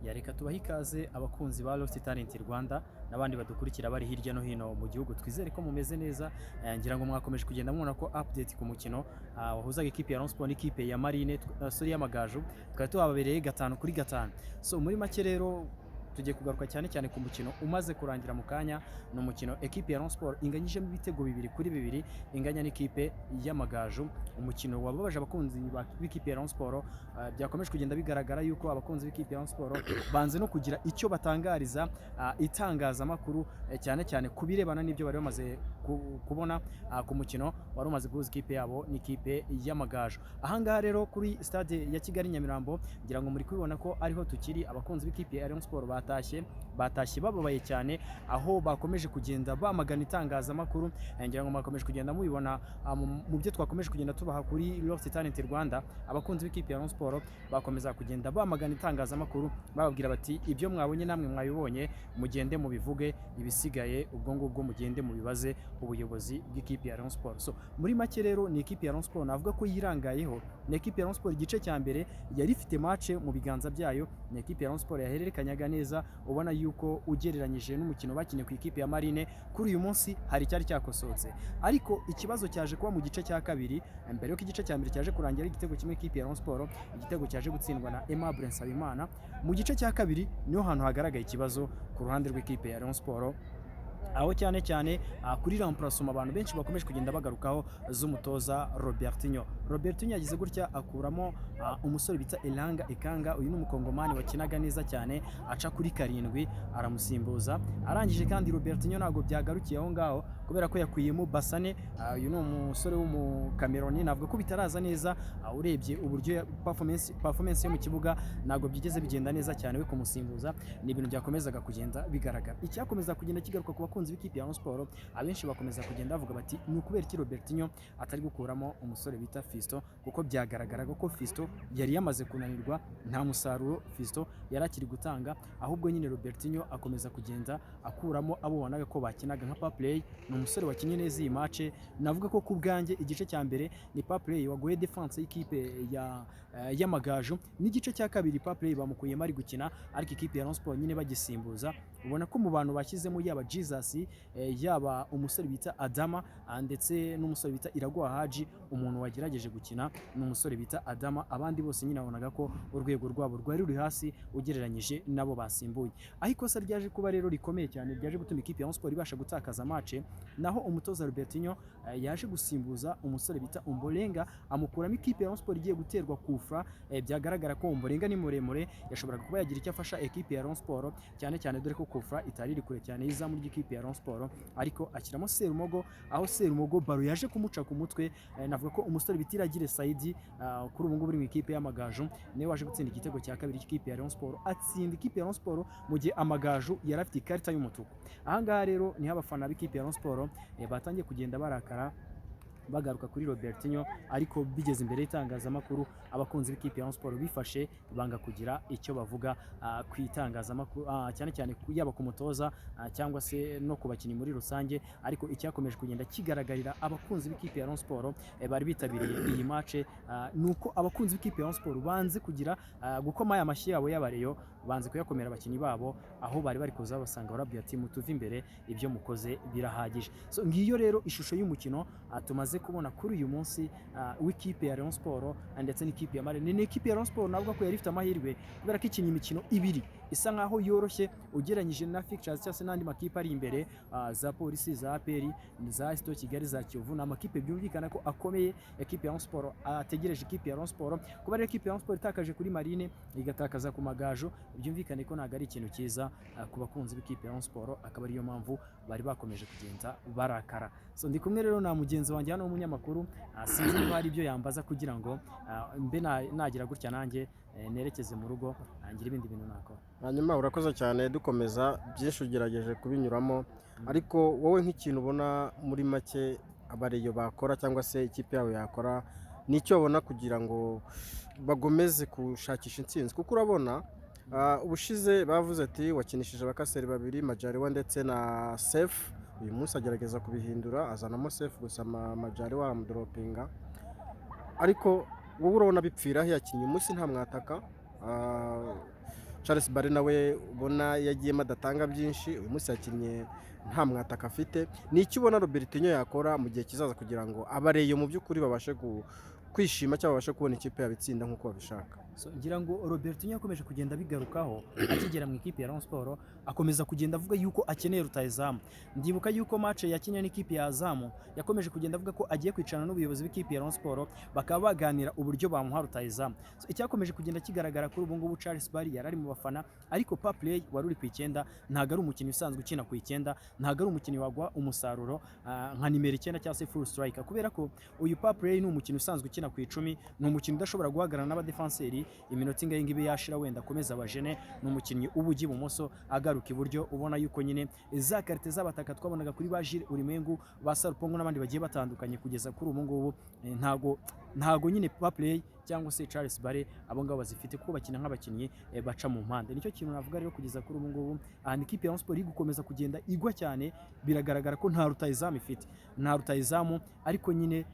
Ya, reka tubahe ikaze abakunzi ba Lost Talent Rwanda n'abandi badukurikira bari hirya no hino mu gihugu. Twizere ko mumeze neza. Ngira ngo mwakomeje kugenda mubona ko update ku mukino wahuzaga ikipe ya Rayon Sports n'ikipe ya Marine, sorry, y'Amagaju, twari tubabereye 5 kuri 5. So muri make rero tugiye kugaruka cyane cyane ku mukino umaze kurangira mu kanya. Ni umukino ekipe ya Rayon Sports inganyijemo ibitego 2-2, inganya n'ikipe y'Amagaju. Umukino wababaje abakunzi b'ikipe ya Rayon Sports. Byakomeje kugenda bigaragara yuko abakunzi b'ikipe ya Rayon Sports banze no kugira icyo batangariza itangazamakuru, cyane cyane ku birebana n'ibyo bari bamaze kubona ku mukino wari umaze guhuza ikipe yabo n'ikipe y'Amagaju. Ahangaha rero kuri Stade ya Kigali Nyamirambo, ngira ngo muri kubibona ko ariho tukiri. Abakunzi b'ikipe ya Rayon Sports batashye bababaye cyane, aho bakomeje kugenda bamagana itangazamakuru. Ngira ngo mwakomeje kugenda mubibona mu byo twakomeje kugenda tubaha kuri Lost Talent Rwanda. Abakunzi b'ikipe ya Rayon Sports bakomeza kugenda bamagana itangazamakuru, bababwira bati: "Ibyo mwabonye namwe mwabibonye, mugende mubivuge, ibisigaye ubwo ngubwo mugende mubibaze ubuyobozi bw'ikipe ya Rayon Sports." So muri make rero ni ikipe ya Rayon Sports navuga ko yirangayeho. Ni ikipe ya Rayon Sports igice cya mbere yari ifite match mu biganza byayo. Ni ikipe ya Rayon Sports yahererekanyaga neza, ubona yuko ugereranyije n'umukino bakinnye ku ikipe ya Marine, kuri uyu munsi hari icyari cyakosotse. Ariko ikibazo cyaje kuba mu gice cya kabiri, mbere yuko igice cya mbere cyaje kurangira ari igitego kimwe ikipe ya Rayon Sports, igitego cyaje gutsindwa na Aimable Nsabimana. Mu gice cya kabiri niho hantu hagaragaye ikibazo ku ruhande rw'ikipe ya Rayon Sports, aho cyane cyane kuri remplacement abantu benshi bakomeje kugenda bagarukaho z'umutoza Robertinho. Robertinho yagize gutya akuramo umusore bita Elanga Ekanga. Uyu ni umukongomani wakinaga neza cyane aca kuri 7, aramusimbuza. Arangije kandi Robertinho ntabwo byagarukiye aho ngaho, kubera ko yakuyemo Basane. Uyu ni umusore w'umukameroni, navuga ko bitaraza neza. Urebye uburyo performance yo mu kibuga ntabwo byigeze bigenda neza cyane. We kumusimbuza ni ibintu byakomezaga kugenda bigaragara. Icyakomeza kugenda kigaruka ku bakunzi b'ikipe ya Rayon Sports, abenshi bakomeza kugenda bavuga bati: "Ni ukubera iki Robertinho atari gukuramo umusore bita Fiston?" Kuko byagaragaraga ko Fiston yari yamaze kunanirwa, nta musaruro Fiston yari akiri gutanga. Ahubwo nyine Robertinho akomeza kugenda akuramo abo wabonaga ko bakinaga nka Paplay. Ni umusore wakinnye neza iyi match. Navuga ko ku bwanjye igice cya mbere ni Paplay wagoye defense y'ikipe ya y'Amagaju, n'igice cya kabiri Paplay bamukuyemo ari gukina. Ariko ikipe ya Rayon Sports nyine bagisimbuza, ubona ko mu bantu bashyizemo, yaba Jesus, yaba umusore bita Adama, ndetse n'umusore bita Iraguha Haji, umuntu wagerageje gukina ni umusore bita Adama. Abandi bose nyine wabonaga ko urwego rwabo rwari ruri hasi ugereranyije nabo basimbuye. Aho ikosa ryaje kuba rero rikomeye cyane, ryaje gutuma ikipe ya Rayon Sports ibasha gutakaza match, naho umutoza Robertinho yaje gusimbuza umusore bita Ombolenga, amukuramo ikipe ya Rayon Sports igiye guterwa kufra. Byagaragara ko Ombolenga ni muremure, yashoboraga kuba yagira icyo afasha ekipe ya Rayon Sports, cyane cyane dore ko kufra itari iri kure cyane y'izamu ry'ikipe ya Rayon Sports. Ariko ashyiramo Serumogo, aho Serumogo ballon yaje kumuca ku mutwe. Navuga ko umusore bita Iragire Saidi, kuri ubu ngubu uri mu ikipe y'Amagaju, niwe waje gutsinda igitego cya kabiri cy'ikipe ya Rayon Sports. Atsinda ikipe ya Rayon Sports mu gihe Amagaju yari afite ikarita y'umutuku. Ahangaha rero niho abafana b'ikipe ya Rayon Sports batangiye kugenda barakara, bagaruka kuri Robertinho. Ariko bigeze imbere y'itangazamakuru, abakunzi b'ikipe ya Rayon Sports bifashe banga kugira icyo bavuga ku itangazamakuru, cyane cyane yaba ku mutoza cyangwa se no ku bakinnyi muri rusange. Ariko icyakomeje kugenda kigaragarira abakunzi b'ikipe ya Rayon Sports bari bitabiriye iyi match, ni uko abakunzi b'ikipe ya Rayon Sports banze kugira gukoma aya mashyi yabo y'abareyo, banze kuyakomera abakinnyi babo. Aho bari bari kuza basanga barabwira ati: "Mutuve imbere, ibyo mukoze birahagije." So ngiyo rero ishusho y'umukino tumaze kubona kuri uyu munsi w'ikipe ya Rayon Sports ndetse n'ikipe ya Marine. Ni ikipe ya Rayon Sports navuga ko yari ifite amahirwe, kubera ko ikinnye imikino ibiri isa nkaho yoroshye ugereranyije na fixtures cyangwa se n'andi makipe ari imbere, za Polisi, za APR, za AS Kigali, za Kiyovu. Ni amakipe byumvikana ko akomeye ekipe ya Rayon Sports ategereje. Ikipe ya Rayon Sports, kuba rero ikipe ya Rayon Sports itakaje kuri Marine, igatakaza ku Magaju, byumvikane ko ntabwo ari ikintu cyiza ku bakunzi b'ikipe ya Rayon Sports, akaba ariyo mpamvu bari bakomeje kugenda barakara. So ndi kumwe rero na mugenzi wanjye hano w'umunyamakuru. Sinzi niba hari ibyo yambaza kugira ngo mbe nagira gutya nanjye nerekeze mu rugo, ngire ibindi bintu nakora. Hanyuma urakoze cyane. Dukomeza, byinshi ugerageje kubinyuramo, ariko wowe nk'ikintu ubona muri make abareyo bakora cyangwa se ikipe yabo yakora, ni icyo babona kugira ngo bagomeze gushakisha intsinzi? Kuko urabona ubushize bavuze ati wakinishije abakaseri babiri, Majaliwa ndetse na Sefu. Uyu munsi agerageza kubihindura, azanamo Sefu gusa, Majaliwa aramudropinga. Ariko wowe urabona bipfira he? Yakinnye umunsi nta mwataka. Charles Bare nawe ubona yagiyemo adatanga byinshi, uyu munsi yakinnye nta mwataka afite. Ni icyo ubona Robertinho yakora mu gihe kizaza kugira ngo abareyo mu by'ukuri babashe kwishima cyangwa babashe kubona ikipe yabo itsinda nk'uko babishaka? So, ngira ngo Robertinho yakomeje kugenda abigarukaho akigera mu ikipe ya Rayon Sport, akomeza kugenda avuga yuko akeneye rutahizamu. Ndibuka yuko match yakinnye n'ikipe ya Azam, yakomeje kugenda avuga ko agiye kwicarana n'ubuyobozi bw'ikipe ya Rayon Sport, bakaba baganira uburyo bamuha rutahizamu. So, icyakomeje kugenda kigaragara kuri ubu ngubu, Charles Barry yari ari mu bafana, ariko Paplay wari uri ku 9 ntabwo ari umukinnyi usanzwe ukina ku 9, ntabwo ari umukinnyi waguha umusaruro nka nimero 9 cyangwa se full striker, kubera ko uyu Paplay ni umukinnyi usanzwe ukina ku 10, ni umukinnyi udashobora guhagarara n'abadefanseri iminota ingahe ngo ibe yashira wenda akomeza abajene. Ni umukinnyi uba ujya ibumoso agaruka iburyo, ubona yuko nyine za qualité z'abataka twabonaga kuri ba Jules Ulimwengu, ba Sarupongo n'abandi bagiye batandukanye kugeza kuri ubu ngubu, ntago nyine Paplay cyangwa se Charles Bare abo ngabo bazifite, kuko bakina nk'abakinnyi baca mu mpande. Nicyo kintu navuga rero kugeza kuri ubu ngubu. Ahantu ikipe ya Rayon Sport iri gukomeza kugenda igwa cyane, biragaragara ko nta rutahizamu ifite, nta rutahizamu. Ariko nyine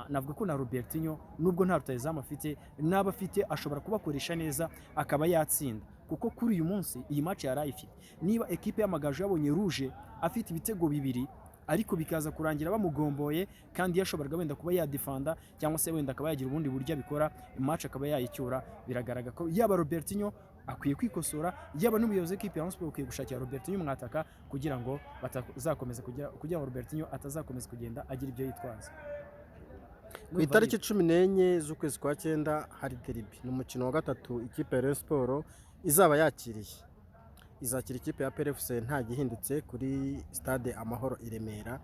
navuga ko na Robertinho, nubwo nta rutahizamu afite, n'aba afite ashobora kubakoresha neza akaba yatsinda, kuko kuri uyu munsi iyi match yari ayifite. Niba ekipe y'Amagaju yabonye rouge afite ibitego bibiri, ariko bikaza kurangira bamugomboye, kandi yashoboraga wenda kuba yadefanda cyangwa se wenda akaba yagira ubundi buryo abikora, match akaba yayicyura, biragaragara ko yaba Robertinho akwiye kwikosora, yaba n'ubuyobozi bw'ikipe ya Rayon Sport bukwiye gushakira Robertinho umwataka kugira ngo batazakomeza kugira ngo Robertinho atazakomeza kugenda agira ibyo yitwaza. Ku itariki 14 z'ukwezi kwa cyenda hari derby, ni umukino wa gatatu ikipe ya Rayon Sport izaba yakiriye. Izakira ikipe ya APR FC nta gihindutse kuri Stade Amahoro i Remera.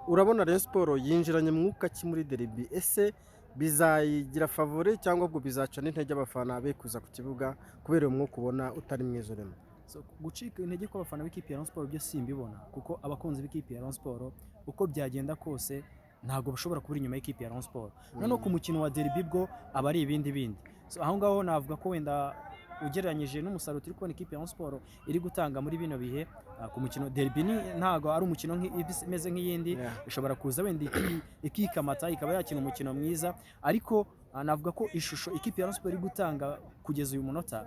Urabona Rayon Sport yinjiranye mwuka ki muri derby? Ese bizayigira favori cyangwa ubwo bizaca n'intege abafana be kuza ku kibuga kubera uwo mwuka ubona utari mwiza urimo? So, gucika intege kw'abafana b'ikipe ya Rayon Sport byo simbibona, kuko abakunzi b'ikipe ya Rayon Sport uko byagenda kose ntabwo bashobora kubura inyuma y'ikipe ya Rayon Sport. Noneho ku mukino wa derby bwo aba ari ibindi bindi. So, aho ngaho navuga ko wenda ugereranyije n'umusaruro turi kubona ikipe ya Rayon Sport iri gutanga muri bino bihe, ku mukino derby ni ntabwo ari umukino imeze nk'iyindi. Ishobora kuza wenda ikikamata ikaba yakina umukino mwiza, ariko navuga ko ishusho ikipe ya Rayon Sport iri gutanga kugeza uyu munota,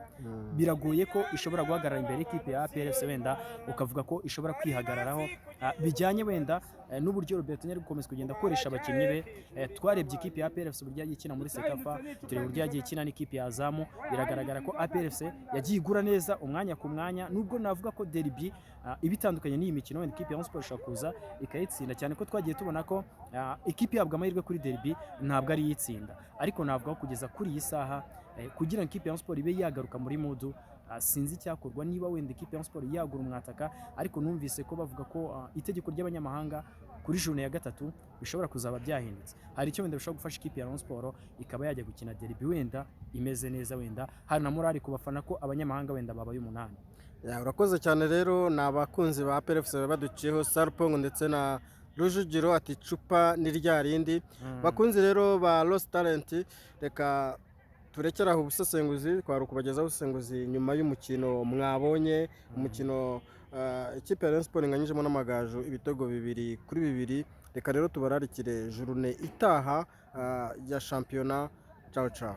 biragoye ko ishobora guhagarara imbere y'ikipe ya APR FC, wenda ukavuga ko ishobora kwihagararaho, bijyanye wenda n'uburyo Roberto ari gukomeza kugenda akoresha abakinnyi be. Twarebye ikipe ya APR FC uburyo yagiye ikina muri CECAFA, tureba uburyo yagiye ikina n'ikipe ya Azam. Biragaragara ko APR FC yagiye igura neza umwanya ku mwanya, nubwo navuga ko derby iba itandukanye n'iyi mikino. Wenda ikipe ya Rayon Sport ishobora kuza ikayitsinda, cyane ko twagiye tubona ko ikipe ihabwa amahirwe kuri derby ntabwo ari iyitsinda. Ariko navuga ko kugeza kuri iyi saha, kugira ngo ikipe ya Rayon Sport ibe yagaruka muri mood, sinzi icyakorwa, niba wenda ikipe ya Rayon Sport yagura umwataka. Ariko numvise ko bavuga ko itegeko ry'abanyamahanga kuri journée ya gatatu bishobora kuzaba byahindutse. Hari icyo wenda bishobora gufasha ikipe ya Rayon Sport ikaba yajya gukina derby wenda imeze neza, wenda hari na morale ku bafana ko abanyamahanga wenda babaye 8. Ya, urakoze cyane. Rero ni abakunzi ba APR FC baduciyeho, Sarpong ndetse na Rujugiro ati icupa ni rya rindi. Bakunzi rero ba Lost Talent, reka turekere aho ubusesenguzi. Twari ukubagezaho ubusesenguzi nyuma y'umukino mwabonye, umukino ikipe ya Rayon Sport inganyijemo n'Amagaju ibitego 2-2. Reka rero tubararikire journée itaha ya shampiyona. Ciao ciao.